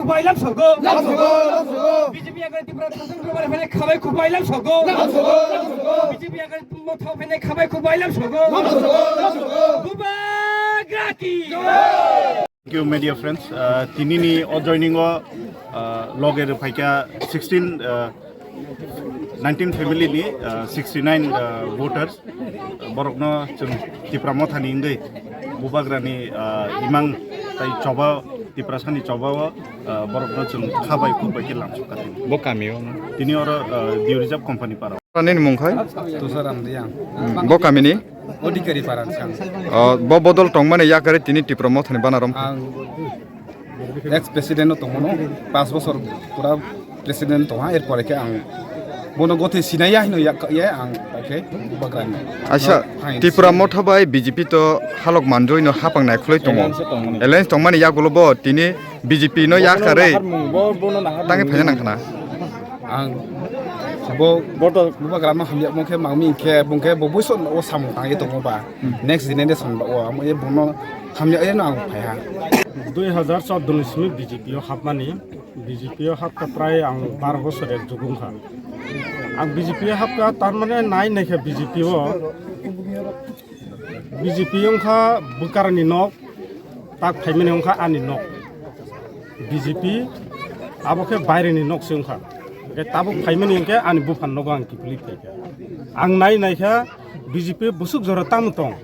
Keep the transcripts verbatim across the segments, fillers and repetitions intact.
Kubai lam sogo. B J P yakar Tripura Sasana Tripura phene khabai kubai lam sogo. B J P yakar Motha phene khabai kubai lam sogo. Bubagra ki. Thank you, media friends. Uh, tinini o joining o, uh, loge rwphaikha sixteen, uh, nineteen family ni, uh, sixty nine, uh, voters. Borokno chwng Tipra Mothani wngwi Bubagrani, ah, imang tai choba, Tiprasani choba o, ah, borokno chwng kha bai khuk bai khe lamsok kha tini. Bo kami o no? Tini oro, ah, Dew Reserve company para. Nini mung khai? Tusaram Riyang. Hmm, bo kami ni? Odhikari para chang. Oh, bo bodol tongmani yakari tini Tipra Mothani banarom. Ang ex president no tongmano, pas bosor pura president tongha, er pore khe ang bono gothe sinai ya hino yak ya ang, pai khe Bubagrani. Acha, no, fine. Tipra Motha bai B J P to halok manjoi no hapang nai khulai tongo. Alliance tongmani. Alliance tongmani yagulo bo tini B J P no yakarwi. Bo bono nahar mung, bo, bono nahar mung. Tangwi phaina nangkhana. Ang bo, bo to Bubagrano hamya mung khe mangmi khe, bung khe bo boiso o samung tangwi tongo ba. Hmm. Next generation ba o amo e bono hamya eno ang phaiha. Dui hazar choudo ni simi B J P o hapmani, B J P o hapkha prai ang baro bosor ek jug wngkha. Ang B J P o hapkha, tar mane nai naikha B J P o, B J P wngkha bwkarni nok, tak phaimani wngkha ani nok. B J P abo khe baireni nok se wngkha. Hwnkhe tabuk phaimani hwnkhe ani buphang nogo ang kiphilwi phaikha. Ang nai naikha B J P bwswk jora tamo tong.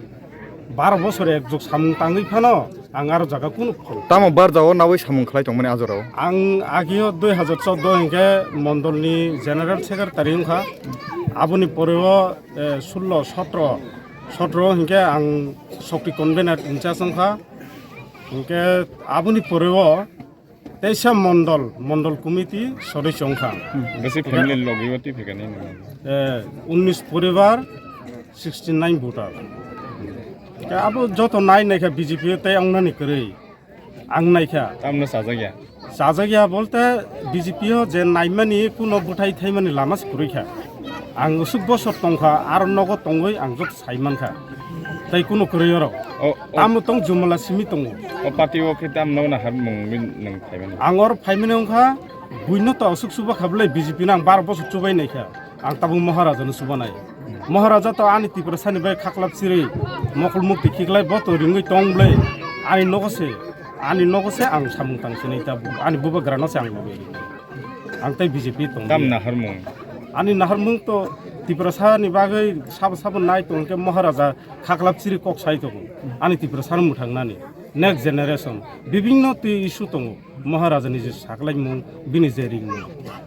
Baro bosor ek jug samung tangwi phano ang aro jaga kunu phano. Tamo barjao nawi samung khlai tongmani a jorao? Ang agio dui hazar choudo hwnkhe mondolni general secretary wngkha. Aboni poreo, eh, sullo, sotro, sotro hwnkhe ang Shakti convener in charge wngkha. Hwnkhe aboni poreo teisa mondol, mondol committee sodosyo wngkha. Hmm, bwswk family logi o twi phaikha nini? Eh, unnish poribar, sixty nine voter. Khe abo joto nai naikha B J P o tei wngnani kwrwi. Ang naikha. Tamno chajakya? Chajakya bolte B J P o je naimani kuno bwthai thaimani lama se kwrwi kha. Ang usuk bosor tongkha, aro nogo tongwi ang joto sai mankha. Tei kuno kwrwi oro. O, o. Tamo tong jumala simi tongo. O party o khe tamno nahar mung wngwi nwng phaimani? Ang oro phaimani wngkha, buino to aswk chuba kha bwle B J P no ang baro bosor chubai naikha. Ang tabuk Maharaja no chubanai. Maharaja to ani Tiprasani bai khaklap chiri mokol mukti khiklai bo to ringwi tong bwle. Ani nogo se, ani nogo se ang samung tang sinai tabuk. Ani Bubagra no se ang logi. Ang tei B J P tong. Tam naharmung? Ani naharmung to Tiprasani bagwi sabo sabo nai tong khe Maharaja khaklap chiri kok sai tongo. Ani Tiprasano mwthangnani next generation bibinno twi issue tongo. Maharaja ni je saklaimung, bini je ringmung.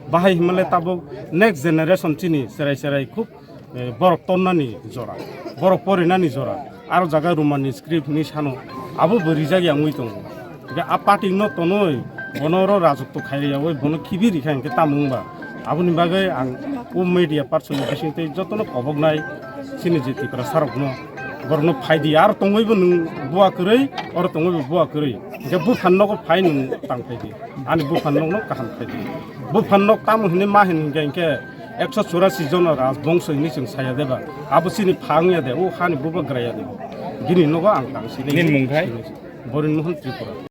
Bahai himale tabuk next generation chini cherai cherai khub, eh, borok tonnani jora, borok porinani jora. Aro jaga Roman ni script ni sano abo bo rijak ya wngwi tongo. Hingke a party no tonoi bono oro rajotwo khai ya woi bono khibi rikha hingke tamo wngba. Aboni bagwi ang o media person ni bising tei jotono koboknai chini je Tiprasa rokno borokno phaidi aro tongwibo nwng bua kwrwi oro tongwibo bua kwrwi. Hingke buphang nogo phai nwng tang phaidi. Ani buphang nokno kaham khaidi. Buphang nok tamo hinwi ma hin hingke hingke ekso churasi jona rajbongso hinwi chwng saya deba. Abo chini pha wngya de, o hani Bubagra ya de. Bini nogo ang tang sini. Nini mung khai? Borin Mohan Tripura.